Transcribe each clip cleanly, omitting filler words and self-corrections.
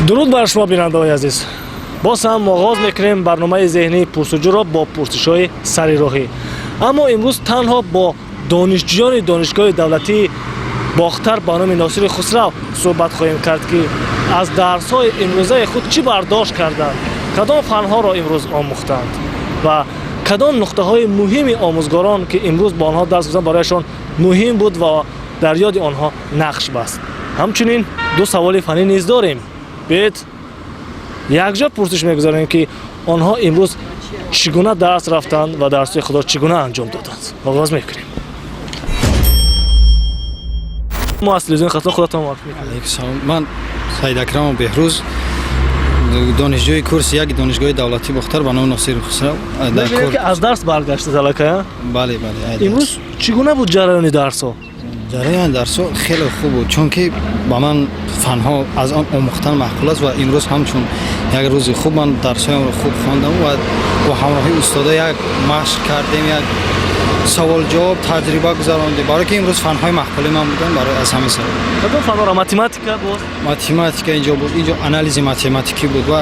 Дуруд бар шумо, бинандаҳои азиз. Боз ҳам оғоз мекунем барномаи зеҳнии пурсуҷӯро бо пурсишҳои сари роҳӣ, аммо имрӯз танҳо бо донишҷӯёни Донишгоҳи давлатии Бохтар ба номи Носири Хусрав суҳбат хоҳем кард, ки аз дарсҳои имрӯзаи худ чӣ бардошт карданд, кадом фанҳоро имрӯз омӯхтанд ва кадом нуқтаҳои муҳими омӯзгорон, ки имрӯз бо онҳо дарс гузанд, барояшон муҳим буд ва дар ёди онҳо нақш баст. Ҳамчунин ду саволи фаннӣ низ дорем. Биёед, якҷо пурсиш мегузарем, ки онҳо имрӯз чӣ гуна дарс рафтанд ва дарсҳои худро чӣ гуна анҷом доданд. Оғоз мекунем. Мо аз телевизиони Хатлон, худатон муаррифӣ мекунед. Алейкум салом. Ман Саид Акрамов Беҳрӯз, донишҷӯи курси як Донишгоҳи давлатии Бохтар ба номи Носири Хусрав дар Мебинем, ки аз дарс баргаштед аллакай, а? Бале. Имрӯз чӣ гуна буд ҷараёни дарсҳо? Ҷараёни дарсҳо хеле хуб буд, чунки ба ман фанҳо аз он омӯхтан маъқул аст ва имрӯз ҳамчун як рӯзи хуб ман дарсҳоямро хуб хондам ва бо ҳамроҳии устода як машқ кардем, як савол-ҷавоб, таҷриба гузарондем, барое ки имрӯз фанҳои маъқули ман буданд, барои аз ҳамин сабаб. Кадом фанҳоро? Математика боз? Математика инҷо буд, инҷо анализи математикӣ буд ва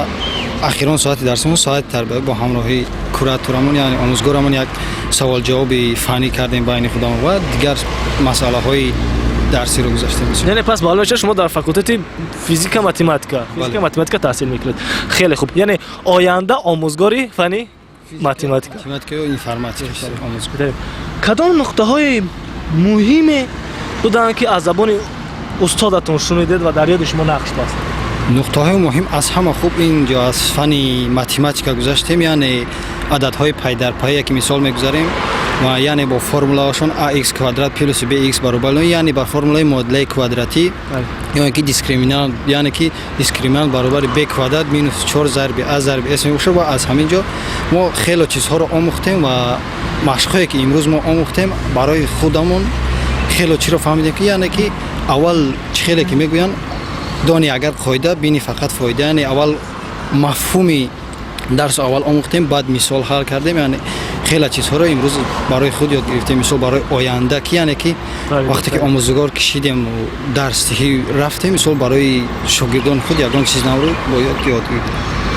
ахирон соати дарсимон, соати тарбия, бо ҳамроҳии кураторамон, яъне омӯзгорамон, як савол-ҷавоби фаннӣ кардем байни худамон ва дигар масъалаҳои дарсиро гузаштем. Яъне пас маълум мешавад, шумо дар факултети физика математика таҳсил мекунед. Хеле хуб, яъне оянда омӯзгори фанни математика. Математика ё информатика омӯзгор. Кадом нуқтаҳои муҳиме буданд, ки аз забони устодатон шунидед ва дар ёди шумо нақш баст? Нуқтаҳои муҳим аз ҳама хуб инҷо аз фанни математика гузаштем, яъне ададҳои пайдарпайе ки мисол мегузарем ва яъне бо формулаҳошон ax квадрат плюс bx баробар, яъне ба формулаи муодилаи квадратӣ ё ин ки дискриминант, яъне ки дискриминант баробари b квадрат минус 4 зарби а зарби с мебошад. Ва аз ҳамин ҷо мо хело чизҳоро омӯхтем ва машқҳое ки имрӯз мо омӯхтем, барои худамон хело чиро фаҳмидем, ки яъне ки аввал чӣ хеле ки мегӯянд, дони агар қоида бини фақат фоида, яъне аввал мафҳуми дарсро аввал омӯхтем, баъд мисол ҳал кардем. Яъне хеле чизҳоро имрӯз барои худ ёд гирифтем, мисол барои оянда, ки яъне ки вақте ки омӯзгор кашидем дарсдиҳӣ рафтем, мисол барои шогирдони худ ягон чиз навро бояд ёд гирифтем.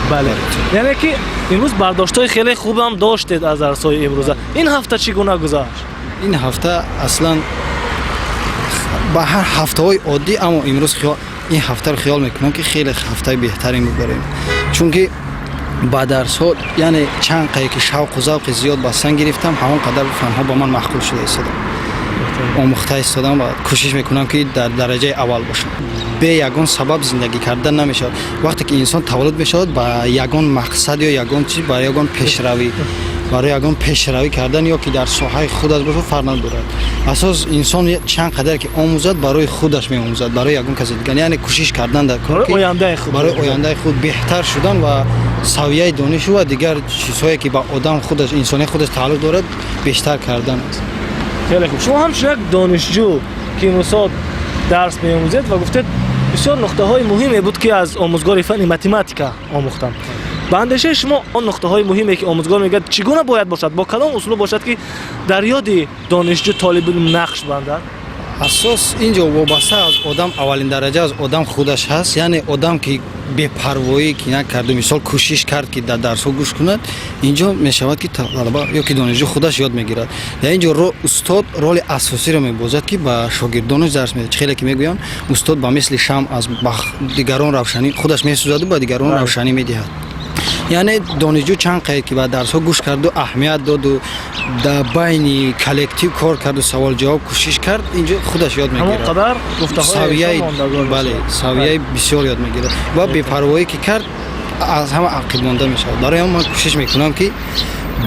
Бале, яъне ки имрӯз бардоштҳои хеле хубам доштед аз дарсҳои имрӯза. Ин ҳафта чӣ гуна гузашт? Ин ҳафта аслан ба ҳар ҳафтаҳои оддӣ, аммо имрӯз ин ҳафтаро хиёл мекунам, ки хеле ҳафтаи беҳтарин буд барои, чунки ба дарсҳо яъне чанд қае ки шавқу завқи зиёд бастан гирифтам, ҳамон қадар фанҳо ба ман маъқул шуда истодам, омӯхта истодам ва кӯшиш мекунам, ки дар дараҷаи аввал бошам. Бе ягон сабаб зиндагӣ кардан намешавад. Вақте ки инсон таваллуд мешавад, ба ягон мақсад ё ягон чиз, ба ягон пешравӣ, барои ягон пешравӣ кардан ё ки дар соҳаи худаш бошад, фарқ надорад. Асос инсон чанд қадар ки омӯзад, барои худаш меомӯзад, барои ягон каси дигар, яъне кӯшиш кардан дар кор барои ояндаи худ. Барои ояндаи худ беҳтар шудан ва савияи донишу ва дигар чизҳое, ки ба одам худаш, инсонияи худаш тааллуқ дорад, бештар кардан аст. Хеле хуб. Шумо ҳамчун як донишҷӯ, ки имрӯзҳо дарс меомӯзед ва гуфтед, бисёр нуқтаҳои муҳиме буд, ки аз омӯзгори фанни математика омӯхтам, ба андешаи шумо он нуқтаҳои муҳиме, ки омӯзгор мегӯяд, чӣ гуна бояд бошад, бо кадом услуб бошад, ки дар ёди донишҷӯ, толибилм нақш бандад? Асос инҷо вобаста аз одам, аввалин дараҷа аз одам худаш ҳаст. Яъне одам ки бепарвоӣ ки накарду, мисол, кӯшиш кард, ки дар дарсҳо гӯш кунад, инҷо мешавад, ки талаба ё ки донишҷӯ худаш ёд мегирад. Дар инҷо устод роли асосиро мебозад, ки ба шогирдонаш дарс медиҳад. Чӣ хеле ки мегӯянд, устод ба мисли шамъ аз ба дигарон равшанӣ, худаш месӯзаду ба дигарон равшанӣ медиҳад. Яъне донишҷӯ чанд қайд ки ба дарсҳо гӯш карду, аҳамият доду, дар байни коллектив кор карду, савол-ҷавоб кӯшиш кард, инҷо худаш ёд ҳамон мегирад. Қадар гуфтаҳои савияи мондагор бале, мешавад. Савияи бисёр ёд мегирад ва бепарвоӣ ки кард, аз ҳама ақибмонда мешавад. Барои ҳам ман кӯшиш мекунам, ки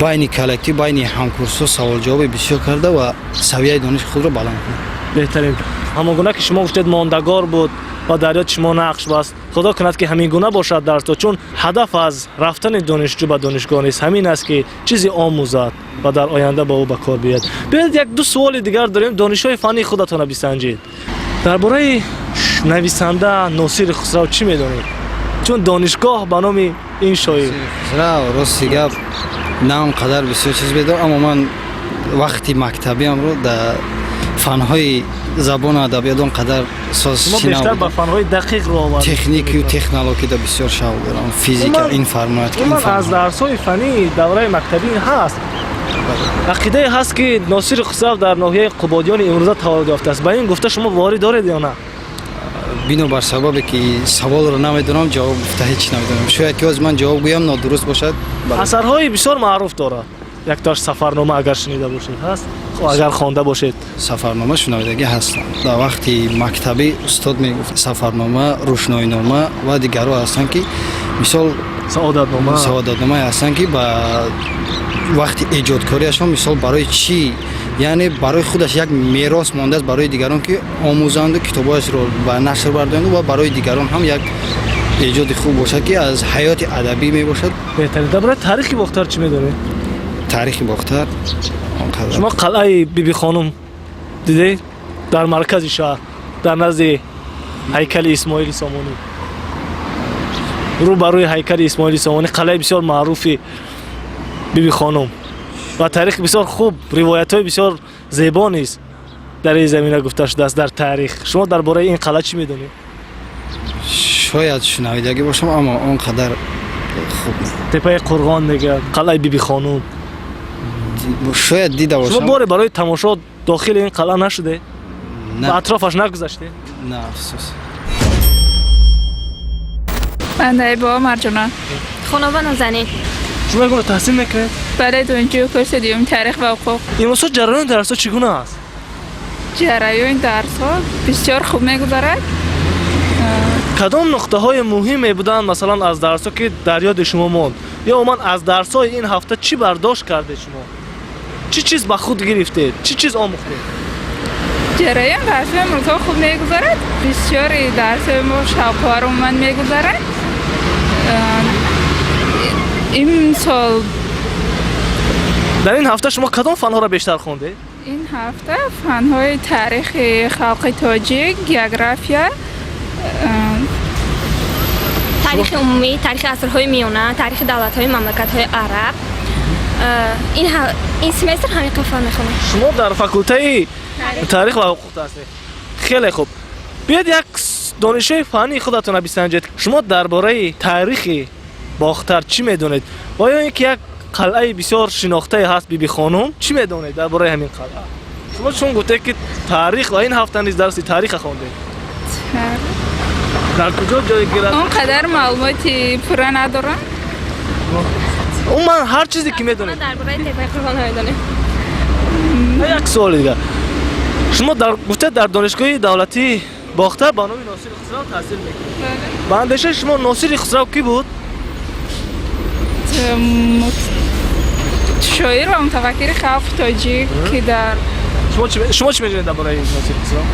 байни коллектив, байни ҳамкурсҳо савол-ҷавоби бисёр карда ва савияи дониши худро баланд кунам. Беҳтарин. Ҳамон гуна ки шумо гуфтед, мондагор буд ва дар ёд шумо нақш баст, Худо кунад, ки ҳамин гуна бошад дарсҳо, чун ҳадаф аз рафтани донишҷӯ ба донишгоҳ низ ҳамин аст, ки чизе омӯзад ва дар оянда ба ӯ ба кор биёяд. Биёед, як ду суоли дигар дорем, донишҳои фаннии худатонро бисанҷед. Дар бораи нависанда Носири Хусрав чӣ медонед, чун донишгоҳ ба номи ин шоир? Хусрав, рости гап, на он қадар бисёр чиз медонам, аммо ман вақти мактабиамро дар Фанҳои забону адабиёт он қадар соз Шумо бештар ба фанҳои дақиқ рӯ овардед. Техникию технологияда бисёр шавқ дорам, физика, информатика. Умуман, аз дарсҳои фании давраи мактабӣ ҳаст ақидае ҳаст, ки Носири Хусрав дар ноҳияи Қубодиёни имрӯза таваллуд ёфтааст. Ба ин гуфта шумо ворид доред ё на? Бинобар сабабе ки саволро намедонам, ҷавоб гуфта ҳеҷ намедонам. Шояд ки ҳозир ман ҷавоб гӯям, нодуруст бошад. Асарҳои бисёр маъруф дорад, яктоаш «Сафарнома», агар шунида бошед, ҳаст, агар хонда бошед. «Сафарнома» шунавидагӣ ҳастам. Дар вақти мактабӣ устод мегуфт: «Сафарнома», «Рӯшноинома» ва дигарҳо ҳастанд, ки мисол «Саодатнома». «Саодатномае» ҳастанд, ки ба вақти эҷодкориашон, мисол, барои чӣ, яъне барои худаш як мерос мондааст, барои дигарон ки омӯзанду китобҳояшро ба нашр бардоянду ва барои дигарон ҳам як эҷоди хуб бошад, ки аз ҳаёти адабӣ мебошад. Беҳтарин. Дар бораи таърихи Бохтар чӣ медонед? Таърихи Бохтар он қадар. Шумо қалъаи Бибихонум дидед дар маркази шаҳр, дар назди ҳайкали Исмоили Сомонӣ, рӯ ба рӯи ҳайкали Исмоили Сомонӣ, қалъаи бисёр маъруфи Бибихонум ва таърихи бисёр хуб, ривоятҳои бисёр зебо низ дар ин замина гуфта шудааст дар таърих. Шумо дар бораи ин қалъа чӣ медонед? Шояд шунавидагӣ бошам, аммо он қадар хуб не. Теппаи Қурғон мегӯяд, қалъаи Бибихонум. Шояд дида Шумо бошам. боре барои тамошо дохили ин қалъа нашуде? Не. Ба атрофаш нагузаштед? Не, афсӯс. Ман Наибова Марҷона. Хонова Нозанин. Шумо ягона таҳсил мекунед? Бале, донишҷӯи курси дуюми таърих ва ҳуқуқ. Имрӯзҳо ҷараёни дарсҳо чӣ гуна аст? Ҷараёни дарсҳо бисёр хуб мегузарад. Кадом нуқтаҳои муҳиме буданд, масалан, аз дарсҳо, ки дар ёди шумо монд, ё умуман аз дарсҳои ин ҳафта чӣ бардошт кардед шумо, чӣ чиз ба худ гирифтед, чӣ чиз омӯхтед? Ҷараён дарсҳои имрӯзҳо хуб мегузарад. Бисёри дарсҳои мо шавқовар умуман мегузарад. Имсол Дар ин ҳафта шумо кадом фанҳоро бештар хондед? Ин ҳафта фанҳои таърихи халқи тоҷик, география. Таърихи умумӣ, таърихи асрҳои миёна, таърихи давлатҳои мамлакатҳои араб. Ин семестр ҳамин фан мехонам. Шумо дар факултаи таърих ва ҳуқуқ ҳастед. Хеле хуб. Биёед, як донишҳои фаннии худатонро бисанҷед. Шумо дар бораи таърихи Бохтар чӣ медонед ва ё ин ки як қалъаи бисёр шинохтае ҳаст, Бибихонум, чӣ медонед дар бораи ҳамин қалъа? Шумо чун гуфтед, ки таърих ва ин ҳафта низ дарси тариха хондед, дар куҷо ҷой гирад? Он қадар маълумоти пурра надорам. Умуман, ҳар чизе ки медонед. Дар бораи Теппаи Қурғон медонем. Як суоли дигар. Шумо дар гуфтед, дар Донишгоҳи давлатии Бохтар ба номи Носири Хусрав таҳсил мекунед. Ба андешаи шумо, Носири Хусрав кӣ буд? Шоир ва мутафаккири халқи тоҷик, ки дар Шумо чӣ медонед дар бораи Носири Хусрав?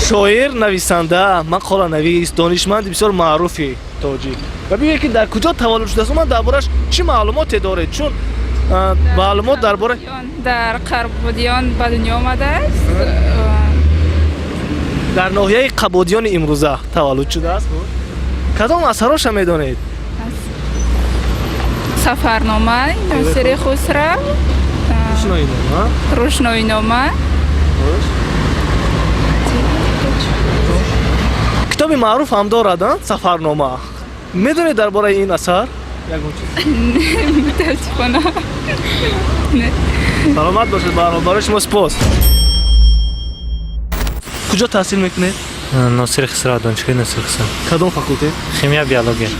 Шоир, нависанда, мақоланавис, донишманди бисёр маъруфи тоҷик. Ва бигӯед, ки дар куҷо таваллуд шудааст, умуман дар борааш чӣ маълумоте доред, чун маълумот дар бораи Дар Қарбудиён ба дунё омадааст. Дар ноҳияи Қабодиёни имрӯза таваллуд шудааст. Кадом асароша медонед? «Сафарнома» Носири Хусрав. «Рӯшноинома». «Рӯшноинома». Китоби маъруф ҳам дорад, а? «Сафарнома». Медонед дар бораи ин асар ягон чиз? Мутаассифона, не. Саломат бошед. Баҳрол, барои шумо сипос. Куҷо таҳсил мекунед? Носири Хисрав, донишгоҳи Носири Хисрав. Кадом факултет? Химия, биология.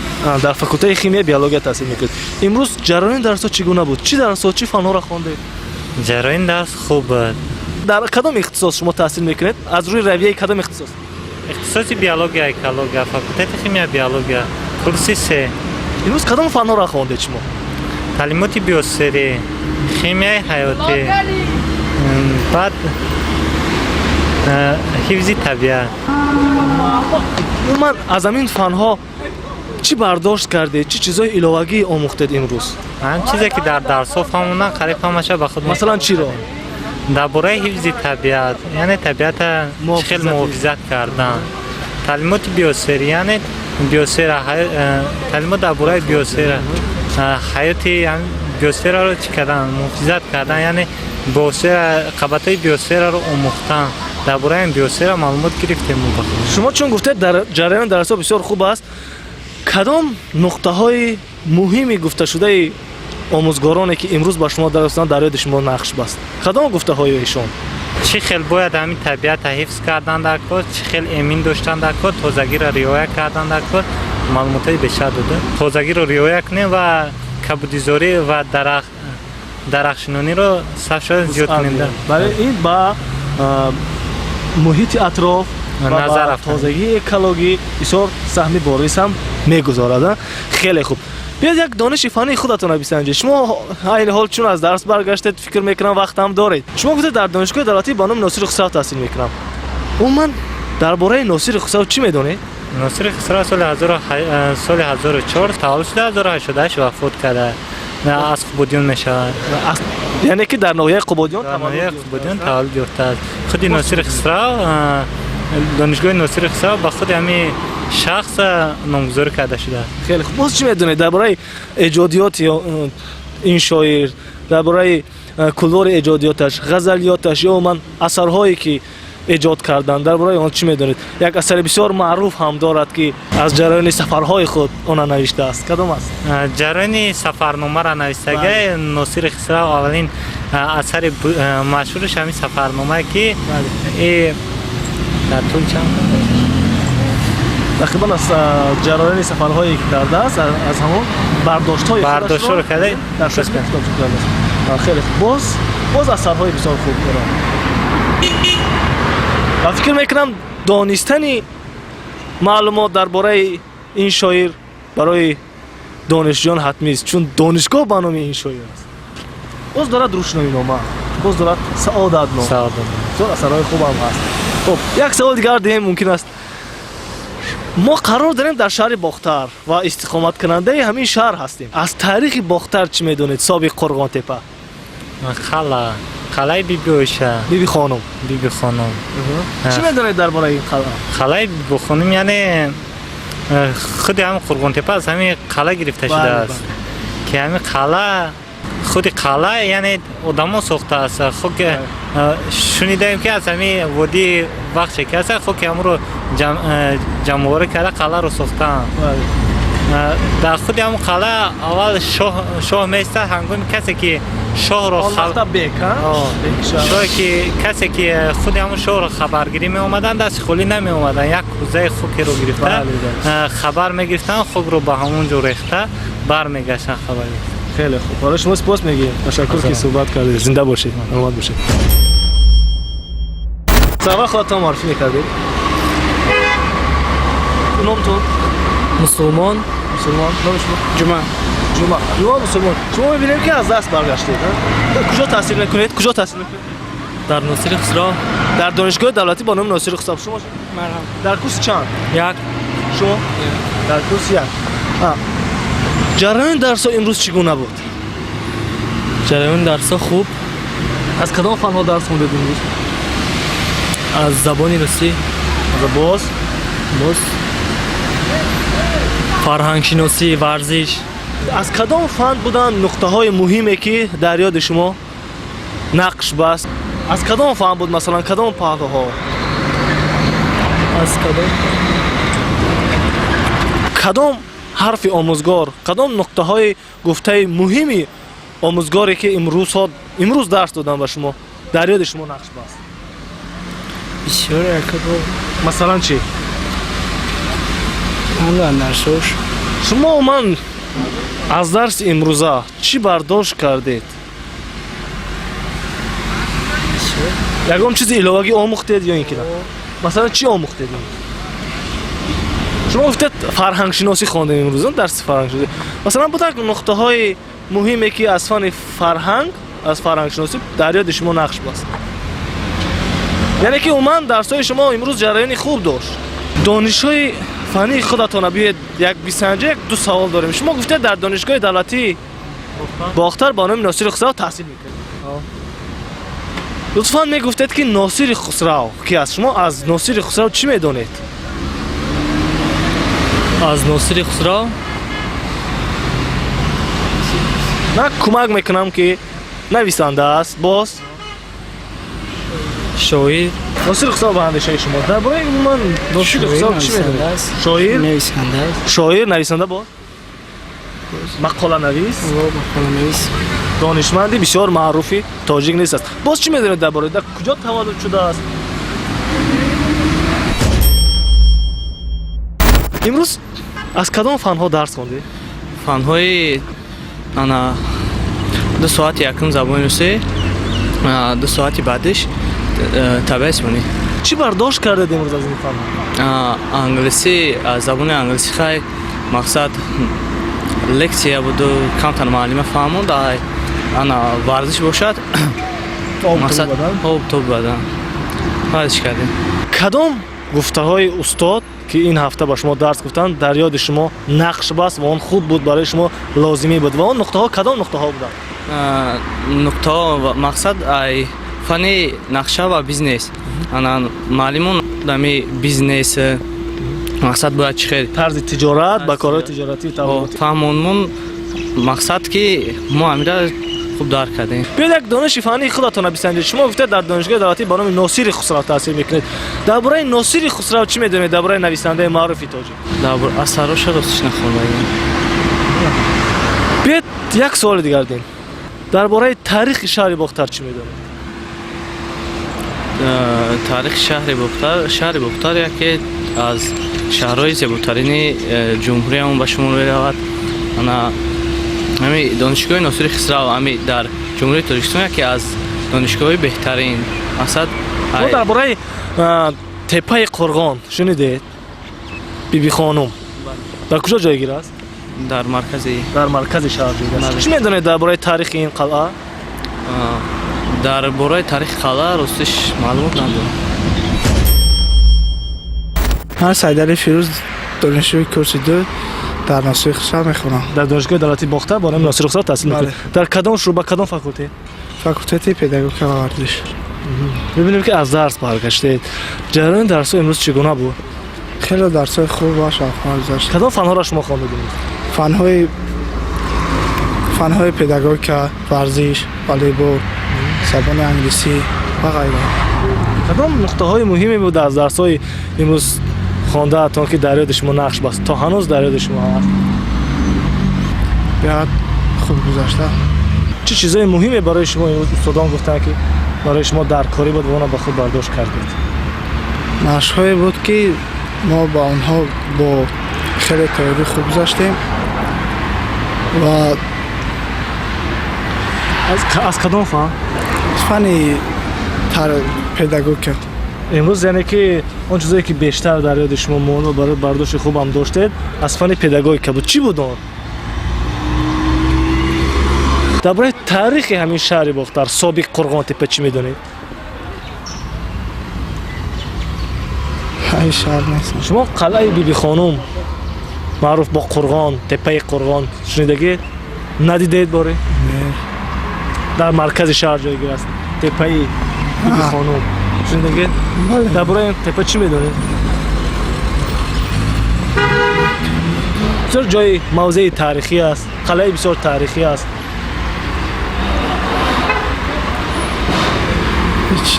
Дар факултаи химия, биология таҳсил мекунед. Имрӯз ҷараёни дарсҳо чӣ гуна буд? Чӣ дарсҳо, чӣ фанҳоро хондед? Ҷараёни дарс хуб буд. Дар кадом ихтисос шумо таҳсил мекунед, аз рӯи равияи кадом ихтисос? Ихтисоси биология, экология, факултети химия, биология, курси се. Имрӯз кадом фанҳоро хондед шумо? Таълимоти биосферӣ, химияи ҳаётӣ, баъд ҳифзи табиат. Умуман, аз ҳамин фанҳо чӣ бардошт кардед, чӣ чизҳои иловагӣ омӯхтед имрӯз? Ҳам чизе ки дар дарсҳо фаҳмондан, қариб ҳамаша ба худ. Масалан, чиро? Дар бораи ҳифзи табиат, яъне табиата чӣ хел муҳофизат кардан, таълимоти биосферӣ, яъне биосфера, таълимот дар бораи биосфера, ҳаёти. Биосфераро чӣ кардан, муҳофизат кардан, яъне биосфера, қабатҳои биосфераро омӯхтан. Дар бораи ин биосфера маълумот гирифтем мо ба худ. Шумо чун гуфтед, дар ҷараёни дарсҳо бисёр хуб аст, кадом нуқтаҳои муҳими гуфташудаи омӯзгороне, ки имрӯз ба шумо дарс доданд, дар ёди шумо нақш баст? Кадом гуфтаҳои эшон? Чӣ хел бояд ҳамин табиатро ҳифз кардан дар кор, чӣ хел эмин доштан дар кор, тозагиро риоя кардан дар кор, маълумотҳои бештар дода. Тозагиро риоя кунем ва кабудизорӣ ва дарахтшинониро сафшо зиёд кунем. Бале, ин ба муҳити атроф ва назар ба афтанд. Тозагии экологӣ бисёр саҳми борис ҳам мегузорад. Хеле хуб, биёед, як дониши фаннии худатонро бисанҷед. Шумо айни ҳол чун аз дарс баргаштед, фикр мекунам, вақт ҳам доред. Шумо гуфтед, дар донишгоҳи давлатӣ ба номи Носири Хусрав таҳсил мекунам. Умуман, дар бораи Носири Хусрав чӣ медонед? Носири Хусрав соли 1004 таваллуд шуда, 1088 вафот карда, аз Қубодиён мешавад. Яъне ки дар ноҳияи Қубодиён Дар таваллуд ноҳияи ёфтааст. Қубодиён таваллуд ёфтааст. Худи Носири Хусрав, донишгоҳи Носири Хусрав ба худи ҳамин шахс номгузорӣ карда шудааст. Хеле хуб. Боз чӣ медонед дар бораи эҷодиёти ин шоир, дар бораи кулвори эҷодиёташ, ғазалиёташ ё умуман асарҳое, ки эҷод карданд, дар бораи он чӣ медонед? Як асари бисёр маъруф ҳам дорад, ки аз ҷараёни сафарҳои худ она навиштааст. Кадом аст? Ҷараёни сафарномаро навистагай Носири Хусрав. Аввалин асари машҳураш ҳамин сафарномае, ки и дар тӯл чанд Тақрибан аз ҷараёни сафарҳое, ки кардааст, аз ҳамон бардоштҳои Бардоштҳоро карда дар шакли китоб кардааст. Хеле хуб. Боз асарҳои бисёр хуб дорад ва фикр мекунам, донистани маълумот дар бораи ин шоир барои донишҷӯён ҳатмист, чун донишгоҳ ба номи ин шоир аст. Боз дорад Рӯшноинома, боз дорад Саодатнома. Саодат. Бисёр асарҳои хубам ҳаст. Хуб, як савол дигар диҳем, мумкин аст. Мо қарор дорем дар шаҳри Бохтар ва истиқоматкунандаи ҳамин шаҳр ҳастем. Аз таърихи Бохтар чӣ медонед, собиқ Қурғонтепа? Қалъаи Биби Оиша. Биби Хонум. Биби Хонум. Чӣ медонед дар бораи ин қалъа? Қалъаи Биби Хонум, яъне худи ҳамин Қурғонтепа аз ҳамин қалъа гирифта шудааст, ки ҳамин қалъа, худи қалъа, яъне одамо сохтааст. Хок шунидаем, ки аз ҳамин водии Вахше ки аст, хоки ҳамонро ҷамъоварӣ карда, қалъаро сохтаанд. Дар худи ҳамон қалъа аввал шоҳ меистад. Ҳангоми касе ки шоҳро Он вақта бек, а? Бек шаҳр. Шоҳе ки, касе ки худи ҳамон шоҳро хабаргирӣ меомаданд, дасти холӣ намеомаданд, як кӯзаи хокеро гирифта хабар мегирифтанд, хокро ба ҳамон ҷо рехта бармегаштанд, хабар гирифта. Хеле хуб, барои шумо сипос мегӯем. Ташаккур, ки суҳбат кардед. Зинда бошед, саломат бошед. Савва, худатон муаррифӣ мекардед. Номтон? Мусулмон. Мусулмон. Номи шумо? Ҷума. Ҷума. Ҷума, Мусулмон. Шумо мебинем, ки аз дарс баргаштед, а? Куҷо таҳсил мекунед? Куҷо таҳсил мекунед? Дар Носири Хусрав. Дар донишгоҳи давлатӣ ба номи Носири Хусрав. Шумо? Марҳам. Дар курси чанд? Як. Шумо дар курси як. Ҷараёни дарсҳо имрӯз чӣ гуна буд? Ҷараёни дарсҳо хуб. Аз кадом фанҳо дарс хондед имрӯз? Аз забони русӣ. Боз? Боз фарҳангшиносӣ, варзиш. Аз кадом фан буданд нуқтаҳои муҳиме, ки дар ёди шумо нақш баст? Аз кадом фан буд, масалан, кадом паҳлӯҳо? Аз кадом? Кадом ҳарфи омӯзгор, кадом нуқтаҳои гуфтаи муҳими омӯзгоре, ки имрӯз дарс доданд ба шумо, дар ёди шумо нақш баст? Бисёр якабо. Масалан, чӣ? Дарсош. Шумо умуман аз дарси имрӯза чӣ бардошт кардед? Ягон чизи иловагӣ омӯхтед ё ин ки на? Масалан, чӣ омӯхтед? Шумо гуфтед, фарҳангшиносӣ хондем имрӯз, дарси фарҳангшиносӣ. Масалан, буданд нуқтаҳои муҳиме, ки аз фани фарҳанг, аз фарҳангшиносӣ дар ёди шумо нақш баст? Яъне ки умуман дарсҳои шумо имрӯз ҷараёни хуб дошт. Донишҳои фаннии худатона биёед як бисанҷа. Як ду савол дорем. Шумо гуфтед, дар донишгоҳи давлатии Бохтар ба номи Носири Хусрав таҳсил мекунед. Лутфан мегуфтед, ки Носири Хусрав ки аст? Шумо аз Носири Хусрав чӣ медонед? Аз Носири Хусрав. Ман кӯмак мекунам, ки нависанда аст. Боз? Шоир. Носири Хусрав, ба андешаи шумо, дар бораи умуман Носири Хусрав чӣ медонед? Шоир. Нависанда аст. Шоир, нависанда, боз мақоланавис. Мақоланавис. Донишманди бисёр маъруфи тоҷик низ аст. Боз чӣ медонед дар бораи, дар куҷо таваллуд шудааст? Имрӯз аз кадом фанҳо дарс хондӣ? Фанҳои ана 2 соати якум забони русӣ, 2 соати баъдиш табиати ҷисмонӣ. Чӣ бардошт кардед имрӯз аз ин фанҳо? Англисӣ, аз забони англисӣ хай мақсад лексия буду, камтар муаллима фаҳмонд. Ана варзиш бошад, мақсад об тоби бадан варзиш кардем. Кадом гуфтаҳои устод, ки ин ҳафта ба шумо дарс гуфтанд, дар ёди шумо нақш баст ва он хуб буд, барои шумо лозимӣ буд? Ва он нуқтаҳо кадом нуқтаҳо буданд? Нуқтаҳо, мақсад, ай фанни нақша ва бизнес, ана муаллимон дами бизнес, мақсад, бояд чӣ хел тарзи тиҷорат, ба корҳои тиҷоратӣ. Фаҳмонмон, мақсад, ки мо амира хуб дарк кардем. Биёед, як дониши фаннии худатонро бисанҷед. Шумо гуфтед, дар донишгоҳи давлатӣ ба номи Носири Хусрав таҳсил мекунед. Дар бораи Носири Хусрав чӣ медонед, дар бораи нависандаи маъруфи тоҷик? Асароша ростиш нахондагем. Биёед, як суоли дигар дем. Дар бораи таърихи шаҳри Бохтар чӣ медонед? Таърихи шаҳри Бохтар. Шаҳри Бохтар яке аз шаҳрҳои зеботарини ҷумҳуриямон ба шумор меравад. Ана ҳами донишгоҳи Носири Хисрав ҳами дар Ҷумҳурии Тоҷикистон яке аз донишгоҳҳои беҳтарин, мақсад. Мо дар бораи теппаи Қурғон шунидед? Бибихонум дар куҷо ҷойгир аст? Дар маркази. Дар маркази шаҳр ҷойгир аст. Чӣ медонед дар бораи таърихи ин қалъа? Дар бораи таърихи қалъа ростиш маълумот надорам. Ман Сайдали Фирӯз, донишҷӯи курси ду, дар Носири Хусрав мехонам. Дар донишгоҳи давлатии Бохтар бо номи Носири Хусрав таҳсил мекунед. Дар кадом шӯъба, кадом факултет? Факултети педагогика ва варзиш. Мебинем, ки аз дарс баргаштед. Ҷараёни дарсҳо имрӯз чӣ гуна буд? Хеле дарсҳои хуб ва шавқманд гузашт. Кадом фанҳоро шумо хондед имрӯз? Фанҳои педагогика, варзиш, волейбол, забони англисӣ ва ғайра. Кадом нуқтаҳои муҳиме буд аз дарсҳои имрӯз хондаатон, ки дар ёди шумо нақш баст, то ҳанӯз дар ёди шумо ҳаст? Беҳад хуб гузашта. Чӣ чизҳои муҳиме барои шумо имрӯз устодон гуфтанд, ки барои шумо даркорӣ буд ва онро ба худ бардошт кардед? Машқҳое буд, ки мо ба онҳо бо хеле тайёрӣ хуб гузаштем ва аз кадом фан? Фанни педагогика. Имрӯз, яъне ки он чизое, ки бештар дар ёди шумо монд ва барои бардошти хубам доштед, аз фанни педагогика буд. Чӣ буд он? Дар бораи таърихи ҳамин шаҳри Бохтар, собиқ Қурғонтеппа, чӣ медонед? Ай, шаҳр нест. Шумо қалъаи Бибихонум, маъруф бо Қурғон, теппаи Қурғон, шунидагед? Надидед боре? Дар маркази шаҳр ҷойгир аст, теппаи Бибихонум, шунидагед? Дар бораи ин теппа чӣ медонед? Бисёр ҷои мавзеи таърихӣ аст, қалъаи бисёр таърихӣ аст. Ҳеҷ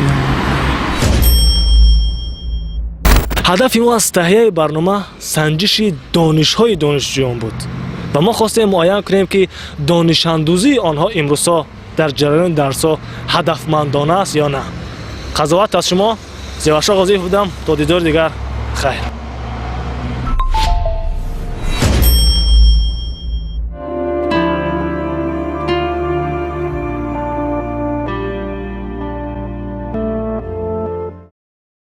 Ҳадафи мо аз таҳияи барнома санҷиши донишҳои донишҷӯён буд ва мо хостем муайян кунем, ки донишандӯзии онҳо имрӯзҳо дар ҷараёни дарсҳо ҳадафмандона аст ё на. Қазоват аз шумо. Зеваршо Ғозиев будам. То дидори дигар, хайр.